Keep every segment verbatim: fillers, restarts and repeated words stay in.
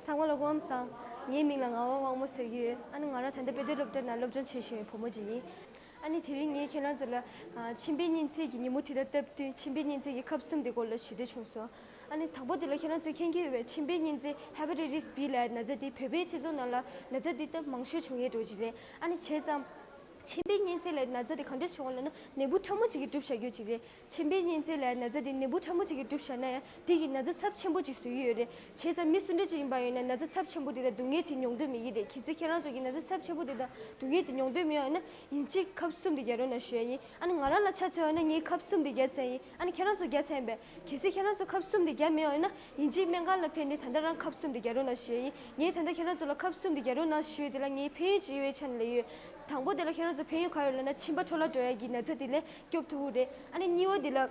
ཚང་མ་ལ་སྐུ་ཁམས་བཟང་། ངའི་མིང་ལ་ངག་དབང་དབང་མོ་ཟེར་གྱི་ཡོད། ཨ་ནི་ང་རང་ད་ལྟ་དཔེ་དེབ་སློབ་གྲྭ་ནང་སློབ་སྦྱོང་བྱེད་བཞིན་པའི་བུ་མོ་ཅིག་ཡིན། ཨ་ནི་དེ་རིང་ངས་ཁྱེད་རང་ཚོ་ལ་ཨ་མཆིན་པའི་གཉན་ཚད་ཀྱི་ཉིན་མོ་དེ་དང་སྟབས་བསྟུན། མཆིན་པའི་གཉན་ཚད་ཀྱི་ཁབ་གསུམ་དེ་སྐོར་ལ་ཞུ་འདོད་བྱུང་སོང་། ཨ་ནི་དང་པོ་དེ་ལ་ཁྱེད་རང་ཚོས་མཁྱེན་གྱི་ཡོད་པའི་མཆིན་པའི་གཉན་ཚད་Hepatitis B ལབ་ན་ཚ་དེ་བོད་པའི་སྤྱི་ཚོགས་ནང་ལ་ན་ཚ་དེ་སྟབས་མང་ཤོས་བྱུང་ཡས་འགྲོ་གི་རེད། ཨ་ནི་བྱས་ཙང་མཆིན་པའི་གཉན་ཚད་ལབ་ན་ཚ་དེ་ག་འདྲས་བྱུང་བ་ལབ་ན་ནད་འབུ་ཕྲ་མོ་གཅིག་གིས་གྲུབ་བཞག་རྒྱུ་གཅིག་རེད། མཆིན་པའི་གཉན་ཚད་ལབ་ན་ཚ་དེ་ནད་འབུ་ཕྲ་མོ་གཅིག་གིས་གྲུབ་བཞག་ན་ཡང་དེ་གིས་ན་ཚ་ཚབས་ཆེན་པོ་གཅིག་བཟོ་གི་ཡོད་རེད། བྱས་ཙང་མི་སུ་འདྲ་གཅིག་ཡིན་པ་ཡིན་ན་ན་ཚ་ཚབས་ཆེན་པོ་དེ་དང་སྡུག་བསྔལ་དེ་མྱོང་འདོད་མེད་ཀྱི་རེད། གལ་སྲིད་ཁྱེད་རང་ཚོ་གིས་ན་ཚ་ཚབས་ཆེན་པོ་དེ་དང་སྡུག་བསྔལ་དེ་མྱོང་འདོད་མེད་པ་ཡིན་ན་ཡིན་གཅིག་ཁབ་གསུམ་དེ་རྒྱག་རོགས་གནང་ཞུ་ཡ་ཡིན། ཨ་ནི་ང་རང་ལ་ཆ་མཚོན་པ་ཡིན་ན་ངས་ཁབ་གསུམ་དེ་བརྒྱབ་ཚར་ཡིན། ཨ་ནི་ཁྱེད་རང་ཚོ་བརྒྱབ་ཚར་ཡིན་པས། གལ་སྲིད་ཁྱེད་རང་ཚོ་ཁབ་གསུམ་དེ་བརྒྱབ་མེད་པ་ཡིན་ན་ཡིན་གཅིག་སྨན་ཁང་ལ་ཕེབས་ནས་ད་ལྟ་རང་ཁབ་གསུམ་དེ་རྒྱག་རོགས་གནང་ཞུ་ཡ་ཡིན། ངས་ད་ལྟ་ཁྱེད་རང་ཚོ་ལ་ཁབ་གསུམ་དེ་རྒྱག་རོགས་གནང་ཞུ་ཡ་དེ་ལ་ངའི་ཕན་ཡོན་ཅིག་ཡོད་པའི་ཆ་ནས་ལབ་ཡོད། དང་པོ་དེ་ལ་ཁྱེད་རང་ཚོ་ཕན་ཡོན་ག་ཡོད་ལབ་ན་མཆིན་པ་འཕྲོ་བརླག་འགྲོ་ཡ་གི་ན་ཚ་དེ་ལས་སྐྱོབ་ཐུབ་ཀྱི་རེད། ཨ་ནི་གཉིས་པ་དེ་ལ་ཨ་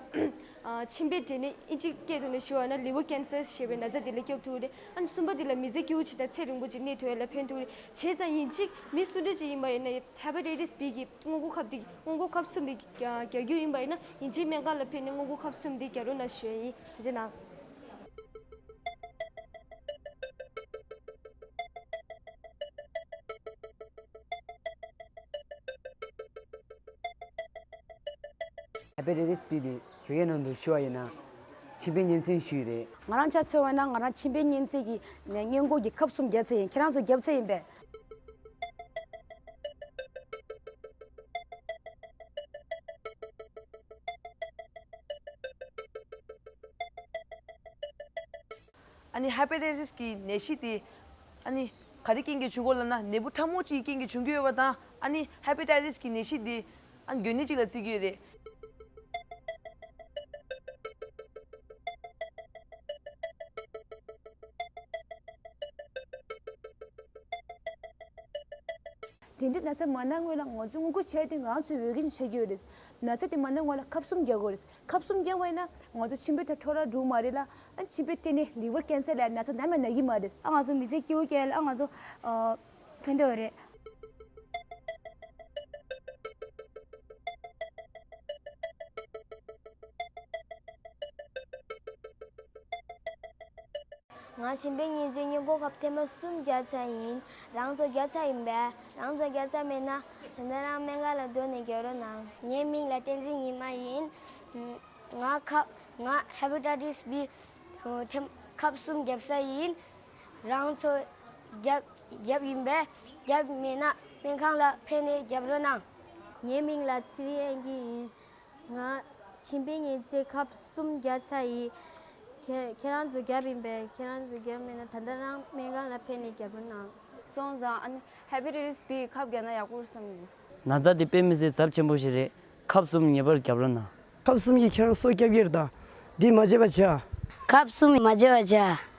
མཆིན་པའི་འབྲས་ནད། ཨིན་ཇི་སྐད་ཐོག་ནས་ཞུ་བ་ན་liver cancer ཞེས་པའི་ན་ཚ་དེ་ལས་སྐྱོབ་ཐུབ་ཀྱི་རེད། ཨ་ནི་གསུམ་པ་དེ་ལ་མི་ཚེ་སྐྱིད་པོ་ཅིག་དང་ཚེ་རིང་པོ་ཅིག་གནས་ཐུབ་ཡ་ལ་ཕན་ཐོགས་ཀྱི་རེད། བྱས་ཙང་ཡིན་གཅིག་མི་སུ་འདྲ་ཅིག་ཡིན་པ་ཡིན་ན་Hepatitis B གི་སྔོན་འགོག་ཁབ་དེ་སྔོན་འགོག་ཁབ་གསུམ་དེ་རྒྱག་རྒྱུ་ཡིན་པ་ཡིན་ན་ཡིན་གཅིག་སྨན་ཁང་ལ་ཕེབས་ནས་སྔོན་འགོག་ཁབ་གསུམ་དེ་རྒྱག་རོགས་གནང་ཞུ་ཡ་ཡིན། ཐུགས་རྗེ་གནང་། Hepatitis B དེ་བོད་སྐད་ནང་དུ་ཞུ་བ་ཡིན་ན་མཆིན་པའི་གཉན་ཚད་ཞུ་ཡི་རེད། ང་རང་ཆ་མཚོན་པ་ན་ང་རང་མཆིན་པའི་གཉན་ཚད་ཀྱི་སྔོན་འགོག་གི་ཁབ་གསུམ་བརྒྱབ་ཚར་ཡིན། ཁྱེད་རང་ཚོ་བརྒྱབ་ཚར་ཡིན་པས། ཨ་ནི་Hepatitis གི་ནད་གཞི་དེ་ཨ་ནི་ག་རེ་རྐྱེན་གྱིས་བྱུང་གོ་ལབ་ན་ནད་འབུ་ཕྲ་མོ་གཅིག་རྐྱེན་གྱིས་བྱུང་གི་ཡོད་པ་དང་། ཨ་ནི་Hepatitis གི་ནད་གཞི་དེ་ཨ་ནི་འགོས་ནད་ཅིག་ལ་བརྩི་གི་ཡོད་རེད། དེ་འདྲའི་ན་ཚ་མ་ན་སྔོན་ལ་ང་ཚོས་སྔོན་འགོག་བྱས་ཏེ་ང་ཚོའི་འོས་འགན་ཆགས་ཀྱི་ཡོད་རེད། ན་ཚ་དེ་མ་ན་སྔོན་ལ་ཁབ་གསུམ་རྒྱག་དགོས་རེད། ཁབ་གསུམ་རྒྱག་པ་ཡིན་ན་ང་ཚོ་མཆིན་པའི་ཐོག་འཕྲོ་བརླག་འགྲོ་གི་མ་རེད་ལ། ཨ་མཆིན་པའི་འབྲས་ནད་liver cancer ལ་ན་ཚ་ནམ་ཡང་ན་གི་མ་རེད། ཨ་ང་ཚོ་མི་ཚེ་སྐྱིད་པོ་སྐྱེལ་ལ་ཨ་ང་ཚོ་ཨ་ཕན་ཐོགས་ཡོད་རེད། ང་མཆིན་པའི་གཉན་ཚད་སྔོན་འགོག་ཁབ་ཐེངས་མ་གསུམ་བརྒྱབ་ཚར་ཡིན། རང་ཚོ་བརྒྱབ་ཚར་ཡིན་པས། རང་ཚོ་བརྒྱབ་ཚར་མེད་ན་ད་ལྟ་རང་སྨན་ཁང་ལ་འགྲོ་ནས་རྒྱག་རོགས་གནང་། ངའི་མིང་ལ་བསྟན་འཛིན་ཉི་མ་ཡིན། ང་ཁབ་ང་Hepatitis B ཐེངས་ཁབ་གསུམ་བརྒྱབ་ཚར་ཡིན། རང་ཚོ་བརྒྱབ་བརྒྱབ་ཡིན་པས། བརྒྱབ་མེད་ན་སྨན་ཁང་ལ་ཕེབས་ནས་རྒྱག་རོགས་གནང་། ངའི་མིང་ལ་ཚེ་རིང་དབྱངས་སྐྱིད་ཡིན། ང་མཆིན་པའི་གཉན་ཚད་ཁབ་གསུམ་བརྒྱབ་ཚར་ཡིན། ཁྱེད་ཁྱེད་རང་ཚོ་བརྒྱབ་ཡིན་པས། ཁྱེད་རང་ཚོ་བརྒྱབ་མེད་ན་ད་ལྟ་རང་སྨན་ཁང་ལ་ཕེབས་ནས་རྒྱག་རོགས་གནང་། སོང་ཙང་ཨ་ནི་Hepatitis B ཁབ་བརྒྱབ་ན་ཡག་པོ་རེད་བསམ་གྱི་འདུག་ན་ཚ་དེ་དཔེ་མི་སྲིད་ཚབས་ཆེན་པོ་ཞིག་རེད། ཁབ་གསུམ་ངེས་པར་རྒྱག་རོགས་གནང་། ཁབ་གསུམ་གྱིས་ཁྱེད་རང་སྲོག་སྐྱོབ་ཀྱི་རེད་ད། འདི་མ་བརྗེད་པ་བྱ། ཁབ་གསུམ་མ་བརྗེད་པ་བྱ།